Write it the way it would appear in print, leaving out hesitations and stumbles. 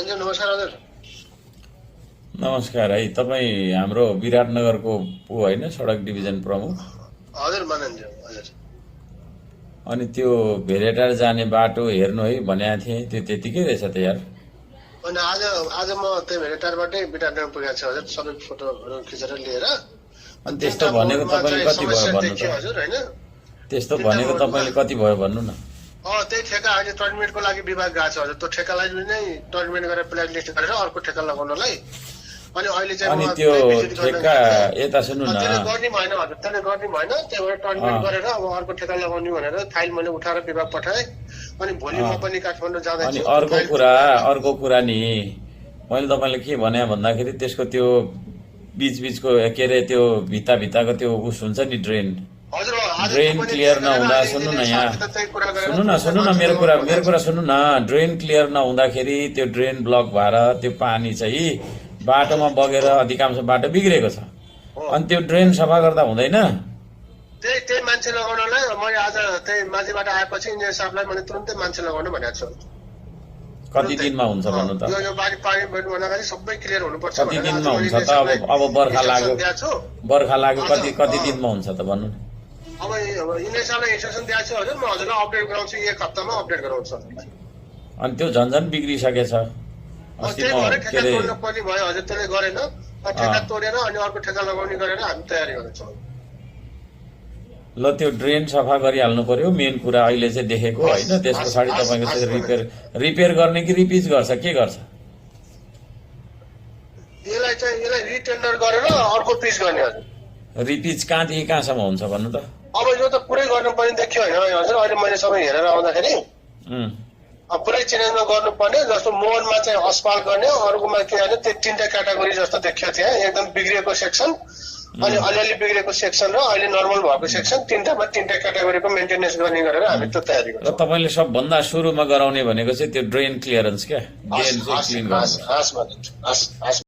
हजुर नमस्कार हजुर। नमस्कार है। तपाईँ हाम्रो विराटनगरको पो होइन, सडक डिभिजन प्रमुख? हजुर मानन्द हजुर। अनि त्यो भेरेटार जाने बाटो हेर्नु है भनेको थिएँ, त्यो त्यतिकै रहेछ त यार। अनि आज आज म त्यही भेटारबाटै विराटनगर पुगेको छु हजुर, सबै फोटोहरू खिचेर लिएर। अनि त्यस्तो भनेको तपाईँले कति भयो भन्नु त? हजुर होइन, त्यस्तो भनेको तपाईँले कति भयो भन्नु न? त्यही ठेका अहिले टर्मिनेटको लागि विभाग गएको छ हजुर। त्यो ठेकालाई नै टर्मिनेट गरेर ब्ल्याक लिस्ट गरेर अर्को ठेका लगाउनलाई। अनि अहिले चाहिँ अनि त्यो ठेक्का यता सुन्नु न, त्यसले गर्ने भएन हजुर, त्यसले गर्ने भएन। त्यही भएर टर्मिनेट गरेर अब अर्को ठेका लगाउने भनेर फाइल मैले उठाएर विभाग पठाएँ। अनि भोलि म पनि काठमाडौँ जाँदैछु। अनि अर्को कुरा नि, मैले तपाईँले के भने भन्दाखेरि त्यसको त्यो बीचको के अरे त्यो भित्ताको त्यो उस हुन्छ नि, ड्रेन क्लियर नहुँदा, सुन्नु न यहाँ, सुन्नु न मेरो कुरा सुन्नु न। ड्रेन क्लियर नहुँदाखेरि त्यो ड्रेन ब्लक भएर त्यो पानी चाहिँ बाटोमा बगेर अधिकांश बाटो बिग्रेको छ। अनि त्यो ड्रेन सफा गर्दा हुँदैन? त्यही मान्छे लगाउनलाई मैले आज त्यही माथिबाट आएपछि इन्जिनियर साहबलाई मैले तुरन्तै मान्छे लगाउनु भनेको छु। कति दिनमा हुन्छ भन्नु त? यो बारी पानी बढ्नु भन्दाखेरि सबै क्लियर हुनुपर्छ। कति दिनमा हुन्छ त? अब बर्खा लाग्यो, कति दिनमा हुन्छ त भन्नु न? अब इन्जिनियर साहबलाई इन्स्ट्रक्सन दिएको छु हजुर, म हजुरलाई अपडेट गराउँछु, एक हप्तामा अपडेट गराउँछु। अनि त्यो झन्झन बिग्रिसकेछ। अस्ति त्यही म भएर के ठेका अरे तोड्नु पर्ने भयो हजुर, त्यसले गरेन। ठेका तोडेर अनि अर्को ठेका लगाउने गरेर हामी तयारी गर्छौँ। ल त्यो ड्रेन सफा गरिहाल्नु पर्यो, मेन कुरा अहिले चाहिँ देखेको होइन। त्यस पछाडि तपाईँको चाहिँ रिपेयर गर्ने कि रिपिच गर्छ, के गर्छ? यसलाई रिटेन्डर गरेर अर्को पिच गर्ने हजुर। रिपिच कहाँदेखि कहाँसम्म हुन्छ भन्नु त? अब यो त पुरै गर्नुपर्ने देखियो होइन हजुर। अहिले मैले सबै हेरेर आउँदाखेरि पुरै चेन्जमा गर्नुपर्ने, जस्तो मोहनमा चाहिँ अस्पाल गर्ने, अर्कोमा के भने त्यो तीनटा क्याटेगोरी जस्तो देखियो त्यहाँ, एकदम बिग्रिएको सेक्सन, अनि अलिअलि बिग्रेको सेक्सन र अहिले नर्मल भएको सेक्सन, तीनटा क्याटेगोरीको मेन्टेनेन्स गर्ने गरेर हामी त्यो तयारी गर्छौँ। तपाईँले सबभन्दा सुरुमा गराउने भनेको चाहिँ त्यो ड्रेन क्लियरेन्स क्या, ड्रेन चाहिँ क्लिन गर्नु।